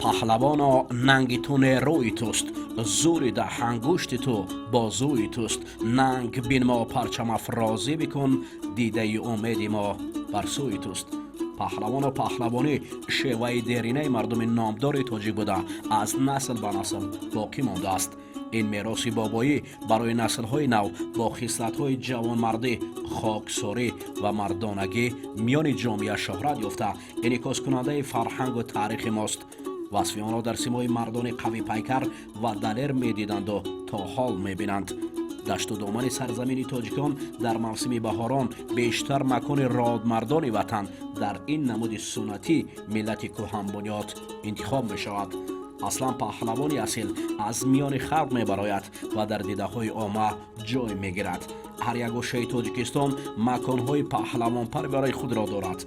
Паҳлавоно, нанги ту нерӯи туст, зӯри даҳангушти ту бозӯи туст. Нанг бинмо, парчамафрозӣ бикун, дидаи умеди мо бар сӯи туст. Паҳлавону паҳлавонӣ шеваи деринаи мардуми номдори тоҷик буда, аз насл ба насл боқӣ мондааст. Ин мероси бобоӣ барои наслҳои нав бо хислатҳои ҷавонмардӣ, хоксорӣ ва мардонагӣ миёни ҷомеа шӯҳрат ёфта, инъикоскунандаи фарҳангу таърихи мост. Васфи онро дар симои мардони қавипайкар ва далер медиданду то ҳол мебинанд. Дашту домани сарзамини тоҷикон дар мавсими баҳорон бештар макони родмардони ватан дар ин намуди суннатӣ миллати кӯҳанбунёд интихоб мешавад. Аслан паҳлавони асил аз миёни халқ мебарояд ва дар дидаҳои омма ҷой мегирад. Ҳар як гӯшаи Тоҷикистон маконҳои паҳлавонпарвари худро дорад.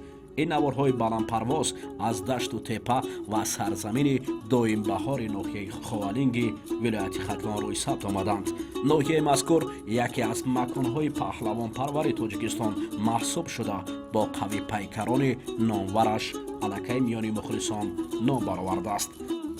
Ин наворҳои баландпарвоз аз дашту тепа ва сарзамини доимбаҳори ноҳияи Ховалинги вилояти Хатлон рӯи сабт омаданд. Ноҳияи мазкур яке аз маконҳои паҳлавонпарвари Тоҷикистон маҳсуб шуда, бо қавипайкарони номвараш аллакай миёни мухлисон ном баровардааст.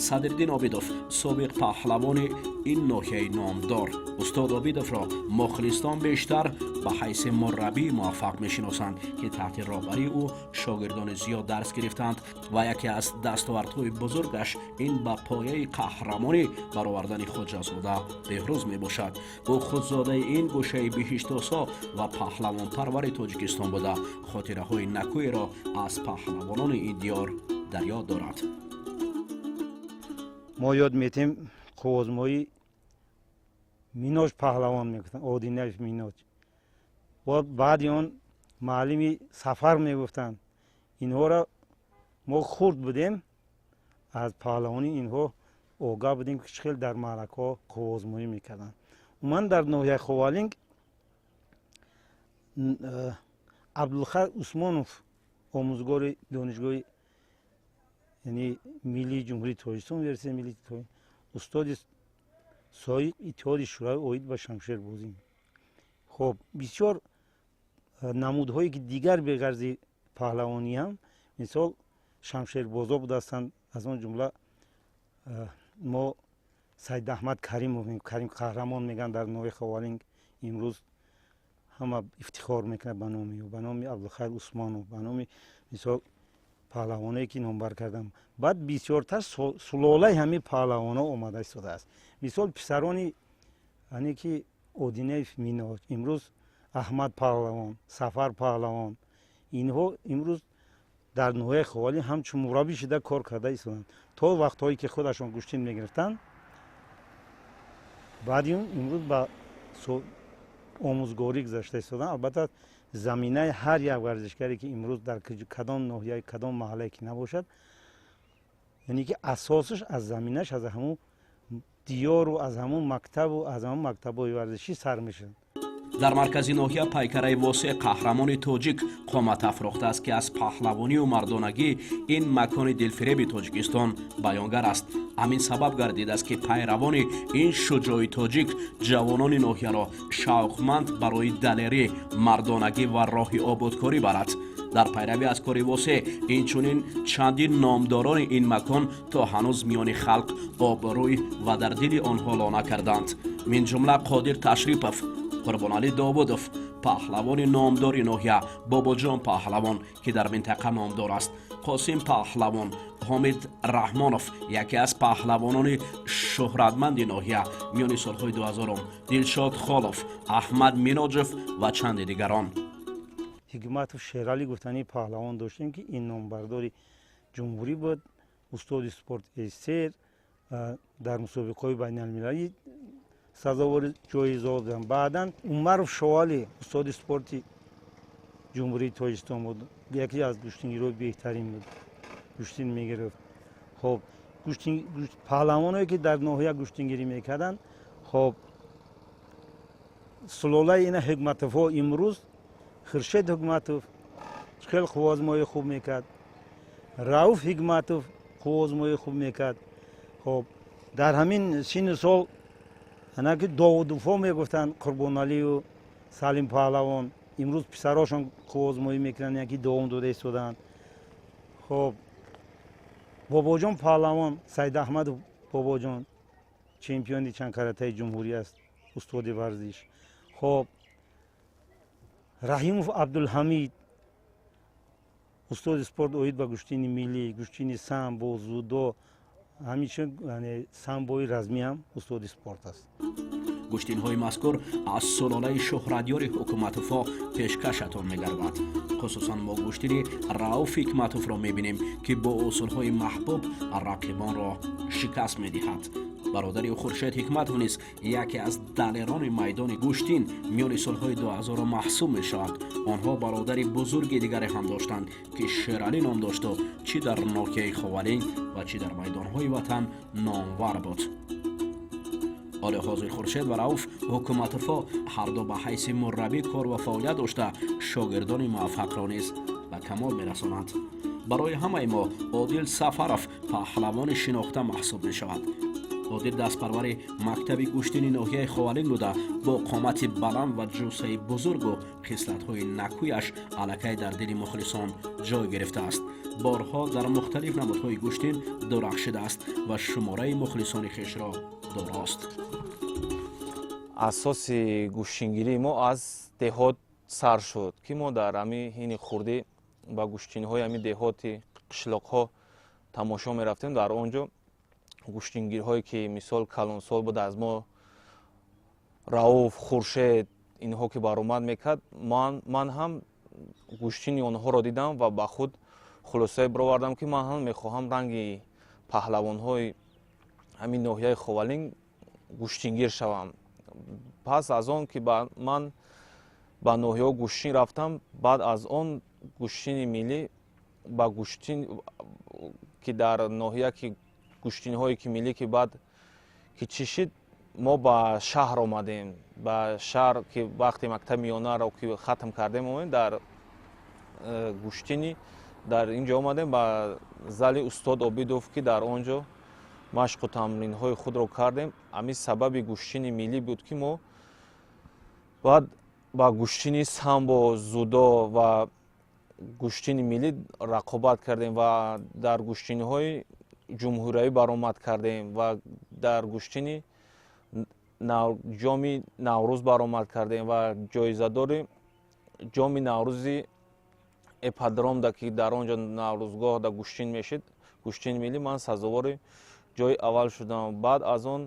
Садриддин Обидов, собиқ паҳлавони ин ноҳияи номдор. Устод Обидовро мухлисон бештар ба ҳайси мураббии муваффақ мешиносанд, ки таҳти роҳбарии ӯ шогирдони зиёд дарс гирифтанд ва яке аз дастовардҳои бузургаш ин ба пояи қаҳрамонӣ баровардани Хоҷазода Беҳрӯз мебошад. Ӯ худзодаи ин гӯшаи биҳиштосо ва паҳлавонпарвари Тоҷикистон буда, хотираҳои накӯеро аз паҳлавонони ин диёр дар ёд дорад. Мо ёд метем, қуввозмои Миноҷ паҳлавон мегуфтанд, Одинаев Миноҷ, баъди он муаллими Сафар мегуфтанд. Инҳоро мо хурд будем, аз паҳлавонии инҳо огаҳ будем, ки чӣ хел дар маъракаҳо қуввозмоӣ мекарданд. Умуман, дар ноҳияи Ховалинг Абдулхайр Усмонов, омӯзгори донишгоҳи, яъне миллии Ҷумҳурии Тоҷикистон, Университети миллии, устоди соҳиби Иттиҳоди Шӯравӣ оид ба шамшербозӣ. Хоб, бисёр намудҳое ки дигар беғарзи паҳлавонӣ ҳам, мисол, шамшербозо будастанд. Аз он ҷумла мо Саидаҳмад Каримов, Карим Қаҳрамон мегӯянд, дар ноҳияи Ховалинг имрӯз ҳама ифтихор мекунад ба номи ӯ, ба номи Абдулхайр Усмонов, ба номи, мисол, паҳлавоное ки номбар кардам. Баъд бисёртар сулолаи ҳамин паҳлавонҳо омада истодааст. Мисол, писарони ане ки Одинаев Миноҷ, имрӯз Аҳмад паҳлавон, Сафар паҳлавон, инҳо имрӯз дар ноҳияи Ховалинг ҳамчун мураббӣ шуда кор карда истоданд. То вақтҳое ки худашон гӯштин мегирифтанд, баъди он имрӯз ба омӯзгорӣ гузашта истоданд. Албатта, заминаи ҳар як варзишгаре ки имрӯз дар кадом ноҳияи, кадом маҳаллае ки набошад, яъне ки асосаш аз заминаш аз ҳамун диёру аз ҳамун мактабу аз ҳамун мактабҳои варзишӣ сар мешавад. Дар маркази ноҳия пайкараи восеъ қаҳрамони тоҷик қомат афрохтааст, ки аз паҳлавонию мардонагӣ ин макони дилфиреби Тоҷикистон баёнгар аст. Ҳамин сабаб гардидааст, ки пайравони ин шуҷои тоҷик ҷавонони ноҳияро шавқманд барои далерӣ, мардонагӣ ва роҳи ободкорӣ барад. Дар пайравӣ аз кори восеъ инчунин чандин номдорони ин макон то ҳанӯз миёни халқ обрӯй ва дар дили онҳо лона карданд. Минҷумла Қодир Ташрипов, Қурбоналӣ Довудов, паҳлавони номдори ноҳия, Бобоҷон паҳлавон, ки дар минтақа номдор аст, Қосим паҳлавон, Ҳомид Раҳмонов, яке аз паҳлавонони шӯҳратманди ноҳия миёни солҳои 2000, Дилшод Холов, Аҳмад Миноҷев ва чанде дигарон. Ҳикматов Шералӣ гуфтани паҳлавон доштем, ки ин номбардори ҷумҳурӣ буд, устоди спорт СССР, дар мусобиқаҳои байналмилалӣ сазовори ҷоизаҳо буданд. Баъдан Умаров Шоалӣ устоди спорти Ҷумҳурии Тоҷикистон буд, яке аз гӯштингирои беҳтарин буд, гӯштин мегирифт. Хоб, паҳлавоное ки дар ноҳия гӯштингирӣ мекарданд, хоб, сулолаи ина Ҳикматовҳо, имрӯз Хуршед Ҳикматов хеле қувваозмоии хуб мекард, Рауф Ҳикматов қувваозмоии хуб мекард. Хоб, дар ҳамин синну сол анаки Довудовҳо мегуфтанд, Қурбоналию Салим паҳлавон, имрӯз писарошон қувваозмоӣ мекунанд, яки давом дода истодаанд. Хоб. Бобоҷон Паҳлавон, Саидаҳмадов Бобоҷон, чемпиони чандкаратаи ҷумҳурӣ аст, устоди варзиш. Хоб, Раҳимов Абдулҳамид, устоди спорт оид ба гӯштини миллӣ, гӯштини самбо, дзюдо, ҳамичун самбои размӣ ҳам устоди спорт аст. Гӯштинҳои мазкур аз сулолаи шӯҳратёри Ҳукуматовҳо пешкашатон мегардад. Хусусан мо гӯштини Рауф Ҳикматовро мебинем, ки бо усулҳои маҳбуб рақибонро шикаст медиҳад. Бародари Хуршед Ҳикматов низ яке аз далерони майдони гӯштин миёни солҳои 2000 маҳсуб мешавад. Онҳо бародари бузурги дигаре ҳам доштанд, ки Шералӣ ном дошту чӣ дар ноҳияи Ховалинг ва чӣ дар майдонҳои ватан номвар буд. Ҳоли ҳозир Хуршед ва Рауф Ҳукуматовҳо ҳарду ба ҳайси мураббӣ кор ва фаъолият дошта, шогирдони муваффақро низ ба камол мерасонанд. Барои ҳамаи мо Одил Сафаров паҳлавони шинохта маҳсуб мешавад. Одил дастпарвари мактаби гӯштини ноҳияи Ховалинг буда, бо қомати баланд ва ҷуссаи бузургу хислатҳои накӯяш аллакай дар дили мухлисон ҷой гирифтааст. Борҳо дар мухталиф намудҳои гӯштин дурахшидааст ва шумораи мухлисони хешро дорост. Асоси гӯштингирии мо аз деҳот сар шуд, ки мо дар ҳами ҳини хурдӣ ба гӯштинҳои ҳами деҳоти қишлоқҳо тамошо мерафтем. Дар он ҷо гӯштингирҳое ки мисол калонсол буд аз мо, Рауф, Хуршед, инҳо ки баромад мекард, ман ҳам гӯштини онҳоро дидам ва ба худ хулосае баровардам, ки ман ҳам мехоҳам ранги паҳлавонҳои ҳамин ноҳияи Ховалинг гӯштингир шавам. Пас аз он ки ман ба ноҳияҳо гӯштин рафтам, баъд аз он гӯштини миллӣ ба гӯштин ки дар ноҳия ки гӯштинҳое ки миллӣ ки баъд ки чӣ шид, мо ба шаҳр омадем. Ба шаҳр ки вақте мактаби миёнаро ки хатм кардем, омадем дар гӯштини дар ин ҷо омадем ба зали устод Обидов, ки дар он ҷо машқу тамринҳои худро кардем. Ҳамин сабаби гӯштини миллӣ буд, ки мо баъд ба гӯштини самбо, дзюдо ва гӯштини миллӣ рақобат кардем ва дар гӯштинҳои ҷумҳуриявӣ баромад кардем ва дар гӯштини ҷоми Наврӯз баромад кардем ва ҷоизадори ҷоми Наврӯзи ипподромда, ки дар он ҷо наврӯзгоҳ да гӯштин мешид, гӯштини миллӣ, ман сазовори ҷои аввал шудам. Баъд аз он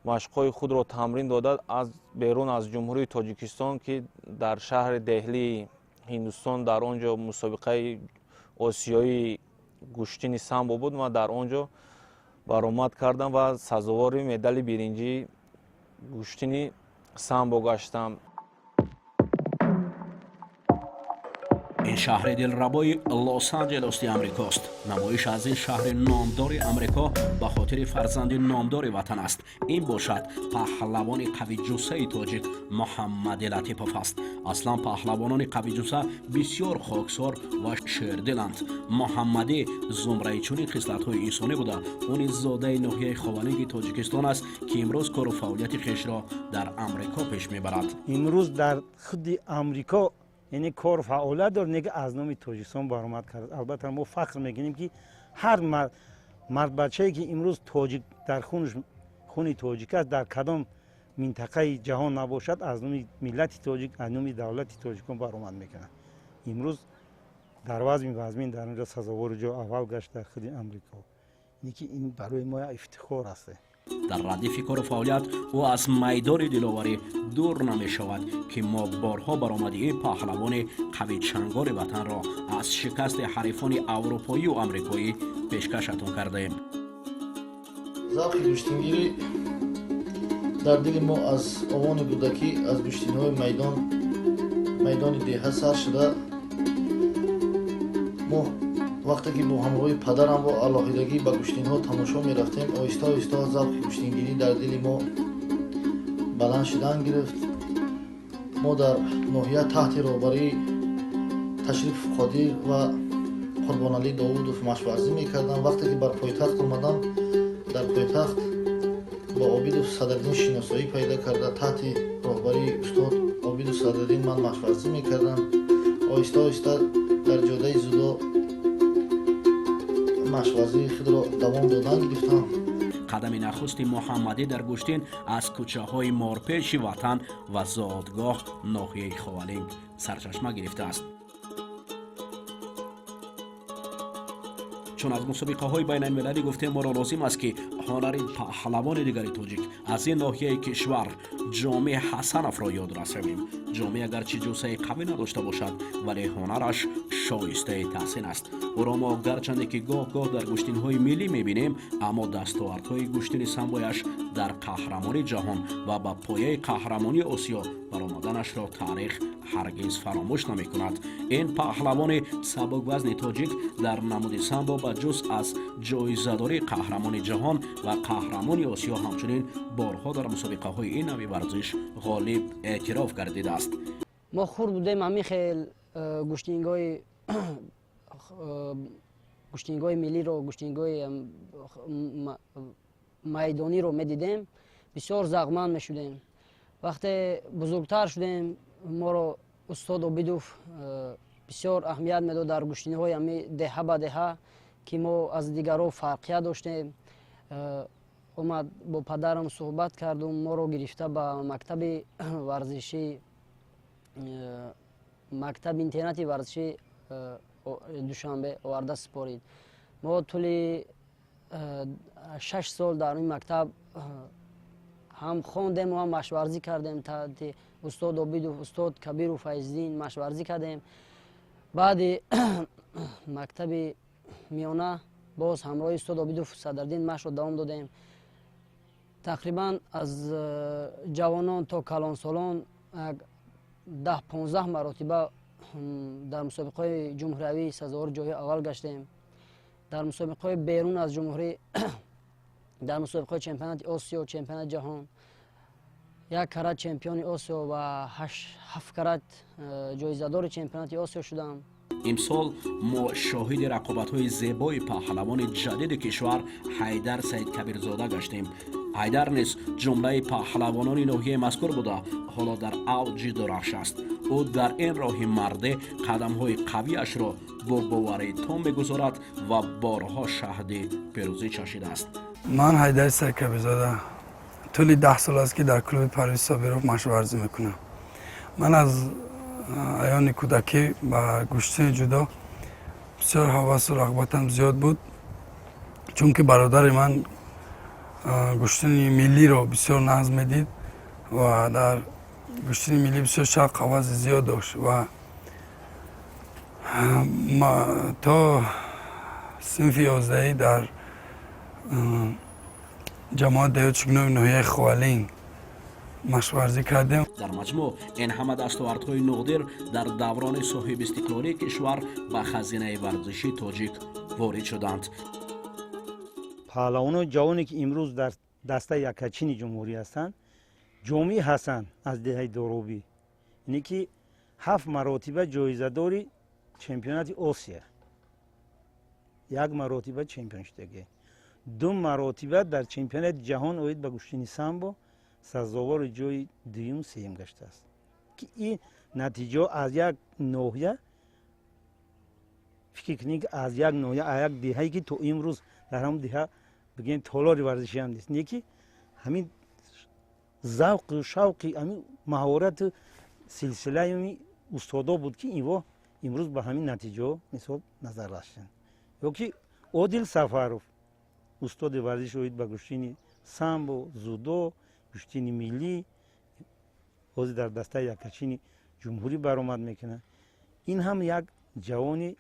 машқҳои худро тамрин дода, аз берун аз Ҷумҳурии Тоҷикистон, ки дар шаҳри Деҳлии Ҳиндустон дар он ҷо мусобиқаи осиёии гӯштини самбо буд, ман дар он ҷо баромад кардам ва сазовори медали биринҷии гӯштини самбо гаштам. Ин шаҳри дилрабои Лос-Анҷелоси Амрикост. Намоиш аз ин шаҳри номдори Амрико ба хотири фарзанди номдори ватан аст. Ин бошад паҳлавони қавиҷуссаи тоҷик Муҳаммади Латипов аст. Аслан паҳлавонони қавиҷусса бисёр хоксор ва шердиланд. Муҳаммадӣ зумраи чунин хислатҳои инсонӣ буда, ӯ низ зодаи ноҳияи Ховалинги Тоҷикистон аст, ки имрӯз кору фаъолияти хешро дар Амрико пеш мебарад. Имрӯз дар худи Амрико, яъне кор фаъолият дорад, неки аз номи Тоҷикистон баромад кард. Албатта, мо фахр мекунем, ки ҳар мардбачае, ки имрӯз тоҷик дар хуни тоҷик аст, дар кадом минтақаи ҷаҳон набошад, аз номи миллати тоҷик, аз номи давлати тоҷикон баромад мекунад. Имрӯз дар вазми вазмин дар онҷо сазовори ҷо аввал гашт дар худи Амрико. Ки ин барои мо ифтихор аст. Дар радифи кору фаъолият ӯ аз майдони диловарӣ дур намешавад, ки мо борҳо баромади ин паҳлавони қавичанголи ватанро аз шикасти ҳарифони аврупоию амрикоӣ пешкашатон кардаем. Завқи гӯштингирӣ дар дили мо аз овони кӯдакӣ, аз гӯштинҳои майдони деҳа сар шуда, мо вақте ки бо ҳамроҳи падарам бо алоҳидагӣ ба гӯштинҳо тамошо мерафтем, оҳиста оҳиста завқи гӯштингирӣ дар дили мо баланд шудан гирифт. Мо дар ноҳия таҳти роҳбарии Ташриф Қодир ва Қурбоналӣ Довудов машварзӣ мекардам. Вақте ки бар пойтахт омадам, дар пойтахт бо Обидов Садриддин шиносоӣ пайдо карда, таҳти роҳбарии устод Обидов Садриддин ман машварзӣ мекардам. Оҳиста оҳиста дар ҷодаи дзюдо Машқварзии худро давом додан гирифтам. Қадами нахусти Муҳаммадӣ дар гӯштин аз кӯчаҳои морпеши ватан ва зодгоҳ, ноҳияи Ховалинг, сарчашма гирифтааст. Чун аз мусобиқаҳои байналмилалӣ гуфтем, моро лозим аст, ки ҳунари паҳлавони дигари тоҷик аз ин ноҳияи кишвар, Ҷомеъ Ҳасановро ёд расавем. Ҷомеъ агарчи ҷуссаи қавӣ надошта бошад, вале ҳунараш шоистаи таҳсин аст. Ӯро мо гарчанде ки гоҳ-гоҳ дар гӯштинҳои миллӣ мебинем, аммо дастовардҳои гӯштини самбояш дар қаҳрамонии ҷаҳон ва ба пояи қаҳрамонии Осиё баромаданашро таърих ҳаргиз фаромӯш намекунад. Ин паҳлавони сабуквазни тоҷик дар намуди самбо ба ҷуз аз ҷоизадории қаҳрамони ҷаҳон ва қаҳрамони Осиё, ҳамчунин борҳо дар мусобиқаҳои ин нави варзиш ғолиб эътироф гардидааст. Мо хурд будем, ҳамин хел гӯштингоҳи миллиро, гӯштингоҳи майдониро медидем, бисёр завқманд мешудем. Вақте бузургтар шудем, моро устод Обидов бисёр аҳамият медод дар гӯштиниҳои ҳами деҳа ба деҳа, ки мо аз дигарҳо фарқият доштем. Омад, бо падарам суҳбат кардум, моро гирифта ба мактаби варзишӣ, мактаби интернати варзишӣ Душанбе оварда супорид. Мо тӯли 6 сол дар ин мактаб ҳам хондему ҳам машварзӣ кардем. Таҳти устод Обидов, устод Кабиру Файздин машварзӣ кардем. Баъди мактаби миёна боз ҳамроҳи устод Обидов, Садриддин машқро давом додем. Тақрибан аз ҷавонон то калонсолон 10-15 маротиба дар мусобиқаҳои ҷумҳуриявӣ сазовори ҷои аввал гаштем. Дар мусобиқаҳои берун аз ҷумҳурӣ, дар мусобиқаҳои чемпионати Осиё, чемпионати ҷаҳон як карат чемпиони Осиё ва ҳафт карат ҷоизадори чемпионати Осиё шудам. Имсол мо шоҳиди рақобатҳои зебои паҳлавони ҷадиди кишвар Ҳайдар Саидкабирзода гаштем. Ҳайдар низ ҷумлаи паҳлавонони ноҳияи мазкур буда, ҳоло дар авҷи дурахш аст. Ӯ дар ин роҳи марде қадамҳои қавиашро бо боварии том мегузорад ва борҳо шаҳди пирӯзӣ чашидааст. Ман Ҳайдари Саидкабирзода, тӯли 10 сол аст, ки дар клуби Парвиз Собиров машқварзӣ мекунам. Ман аз айёни кӯдакӣ ба гӯштини ҷудо бисёр ҳавасу рағбатам зиёд буд, чунки бародари ман гӯштини миллиро бисёр нағз медид ва дар гӯштини миллӣ бисёр шавқ, ҳаваси зиёд дошт ва то синфи 11-ӣ дар ҷамоат деҳоти Шугунови ноҳияи Ховалинг машқварзӣ кардем. Дар маҷмӯъ, ин ҳама дастовардҳои нодир дар даврони соҳибистиқлолии кишвар ба хазинаи варзиши тоҷик ворид шуданд. Паҳлавонони ҷавоне, ки имрӯз дар дастаи якачини ҷумҳурӣ ҳастанд: Ҷомӣ Ҳасан аз деҳаи Доробӣ, ине ки ҳафт маротиба ҷоизадори чемпионати Осия, як маротиба чемпион шудагӣ, ду маротиба дар чемпионати ҷаҳон оид ба гӯштини самбо сазовори ҷои дуюм, сеюм гаштааст, ки ин натиҷаҳо аз як ноҳия, фикр кунед, ки аз як ноҳия, аз як деҳае, ки то имрӯз дар ҳамон деҳа, бигӯем, толори варзишӣ ҳам нест, не ки ҳамин завқу шавқи, ҳамин маҳорату силсилаи устодо буд, ки инво имрӯз ба ҳамин натиҷаҳо, мисол, назар расиданд. Ё ки Одил Сафаров, устоди варзиш оид ба гӯштини самбо, дзюдо, гӯштини миллӣ, ҳозир дар дастаи якачини ҷумҳурӣ баромад мекунад. Ин ҳам як ҷавони,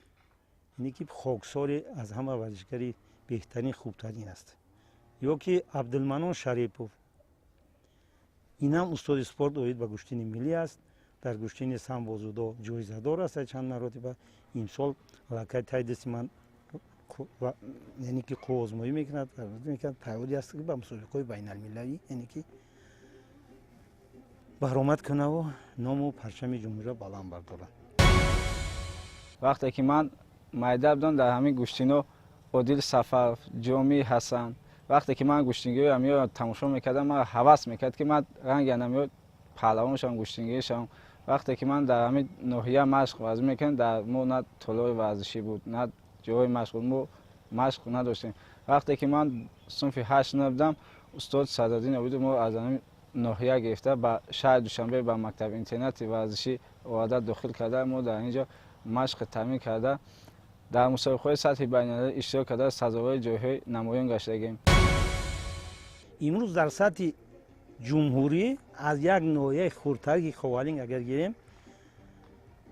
ине ки хоксори, аз ҳама варзишгари беҳтарин, хубтарин аст. Ё ки Абдулманон Шарипов, ин ҳам устоди спорт оид ба гӯштини миллӣ аст, дар гӯштини самбо, дзюдо ҷоизадор аст чанд маротиба. Имсол аллакай тай дасти ман, яъне ки қувваозмоӣ мекунад, тайёрӣ аст, ки ба мусобиқаҳои байналмилалӣ, яъне ки баромад кунаву ному парчами ҷумҳуриро баланд бардорад. Вақте ки ман майда будам, дар ҳамин гӯштино Одил Сафаров, Ҷомӣ Ҳасан, вақте ки ман гӯштингиҳои ҳамиё тамошо мекардам, ман ҳавас мекард, ки ман ранги анамиё паҳлавон шавам, гӯштингирӣ шавам. Вақте ки ман дар ҳамин ноҳия машқ варзӣ мекардам, дар мо на толори варзишӣ буд, на ҷойҳои машқ буд. Мо Машқ надоштем. Вақте ки ман синфи 8 набудам, устод Садриддин Обидов мо аз ҳамин ноҳия гирифта, ба шаҳри Душанбе, ба мактаби интернати варзишӣ оварда дохил карда. Мо дар ин ҷо машқи таъмин карда, дар мусобиқаҳои сатҳи байналмилалӣ иштирок карда, сазовори ҷойҳои намоён гаштагем. Имрӯз дар сатҳи ҷумҳурӣ аз як ноҳияи хурдтари Ховалинг агар гирем,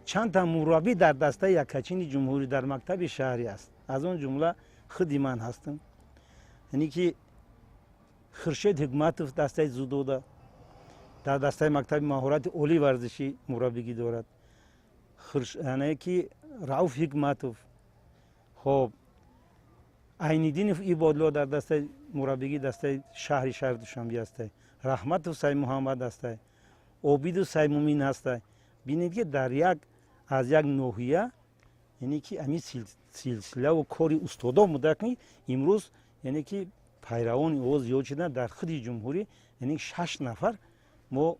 чандта мураббӣ дар дастаи яккачини ҷумҳурӣ дар мактаби шаҳрӣ аст. Аз он ҷумла худи ман ҳастам, яъне ки Хуршед Ҳикматов дастаи дзюдода дар дастаи мактаби маҳорати олии варзишӣ мураббигӣ дорад, яъне ки Рауф Ҳикматов, хоб, Айниддинов Ибодло дар дастаи мураббигии дастаи шаҳри Душанбе ҳастай, Раҳматов Саймуҳаммад ҳастай, Обиду Саймумин ҳастай. Бинед, ки дар як аз як ноҳия, яъне ки ҳамин силсилаву кори устодон буда, ки имрӯз, яъне ки пайравони ово зиёд шудан. Дар худи ҷумҳурӣ, яъне шаш нафар мо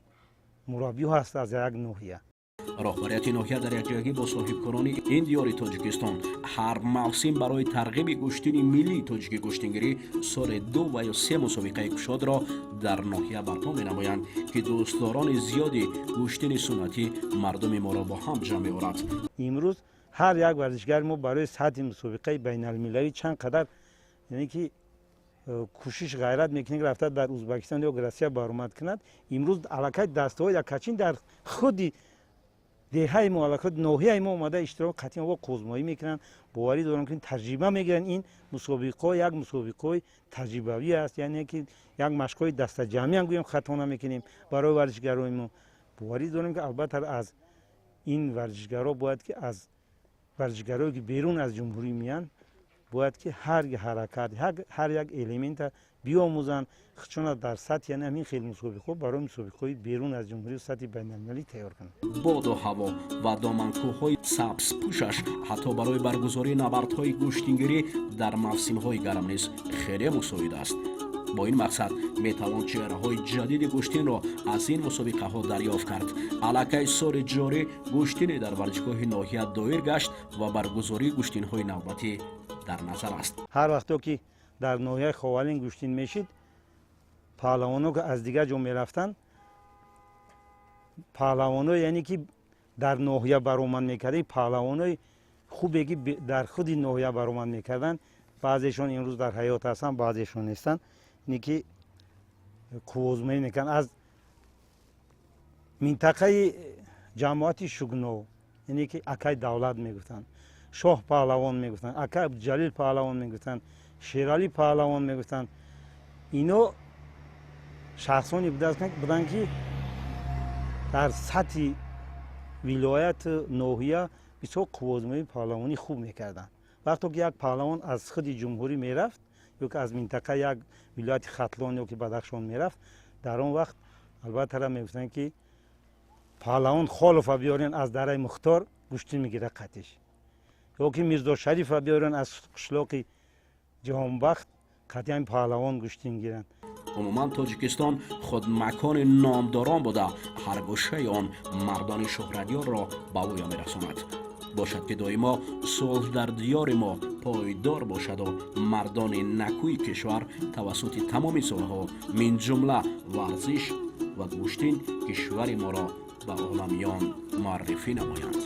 мураббиҳо ҳаст аз як ноҳия. Роҳбарияти ноҳия дар якҷоягӣ бо соҳибкорони ин диёри Тоҷикистон ҳар мавсим барои тарғиби гӯштини миллии тоҷики гӯштингирӣ соли ду ва ё се мусобиқаи кушодро дар ноҳия барпо менамоянд, ки дӯстдорони зиёди гӯштини суннатӣ мардуми моро бо ҳам ҷамъ меорад. Имрӯз ҳар як варзишгари мо барои сатҳи мусобиқаи байналмилалӣ чанд қадар, яъне ки кӯшиш, ғайрат мекунем, рафта дар Узбекистон ё Россия баромад кунад. Имрӯз аллакай дастаҳои яккачин дар худи деҳаи мо, аллакай ноҳияи мо омада, иштирок қатъи во қӯзмоӣ мекунанд. Боварӣ дорам, ки таҷриба мегиранд. Ин мусобиқаҳо як мусобиқаҳои таҷрибавӣ аст, яъне ки як машқҳои дастаҷамъиам гӯем, хато намекунем, барои варзишгарои мо. Боварӣ дорем, ки албатта аз ин варзишгаро бояд ки аз варзишгарое ки берун аз ҷумҳурӣ меянд, бояд ки ҳар ҳаракат, ҳар як элемента биомӯзанд, чуна дар сатҳи, яъне ҳамин хел мусобиқаҳо барои мусобиқаҳои берун аз ҷумҳурӣ, сатҳи байналмилалӣ тайёр кунанд. Боду ҳаво ва доманкӯҳҳои сабзпӯшаш ҳатто барои баргузории набардҳои гӯштингирӣ дар мавсимҳои гарм низ хеле мусоид аст. Бо ин мақсад метавон чеҳраҳои ҷадиди гӯштинро аз ин мусобиқаҳо дарёфт кард. Аллакай соли ҷорӣ гӯштине дар варзишгоҳи ноҳия доир гашт ва баргузории гӯштинҳои навбатӣ дар назар аст. Ҳар вақто ки дар ноҳияи Ховалинг гӯштин мешид, паҳлавоно ки аз дигар ҷо мерафтанд, паҳлавоно, яъне ки дар ноҳия баромад мекарданд, паҳлавонои хубе ки дар худи ноҳия баромад мекарданд, баъзешон имрӯз дар ҳаёт ҳастанд, баъзешон нестанд, ине ки қуввозмоӣ мекарданд. Аз минтақаи ҷамоати Шугно, яъне ки акай Давлат мегуфтанд, Шоҳ паҳлавон мегуфтанд, акай Абдуҷалил паҳлавон мегуфтанд, Шералӣ паҳлавон мегуфтанд. Ино шахсоне буданд, ки дар сатҳи вилояту ноҳия бисёр қуввозмоии паҳлавонӣ хуб мекарданд. Вақто ки як паҳлавон аз худи ҷумҳурӣ мерафт ё ки аз минтақа як вилояти Хатлон ё ки Бадахшон мерафт, дар он вақт албатта мегуфтанд, ки паҳлавон Холова биёрен, аз дараи Мухтор гӯштин мегирад қатиш, ё ки Мирзо Шарифа биёрен, аз қишлоқи Ҷаҳонбахт қатъиян паҳлавон гӯштин гиранд. Умуман, Тоҷикистон худ макони номдорон буда, ҳар гӯшаи он мардони шӯҳратёрро ба ӯя мерасонад. Бошад, ки доимо сулҳ дар диёри мо пойдор бошаду мардони накӯи кишвар тавассути тамоми соҳаҳо, минҷумла варзиш ва гӯштин, кишвари моро ба оламиён муаррифӣ намоянд.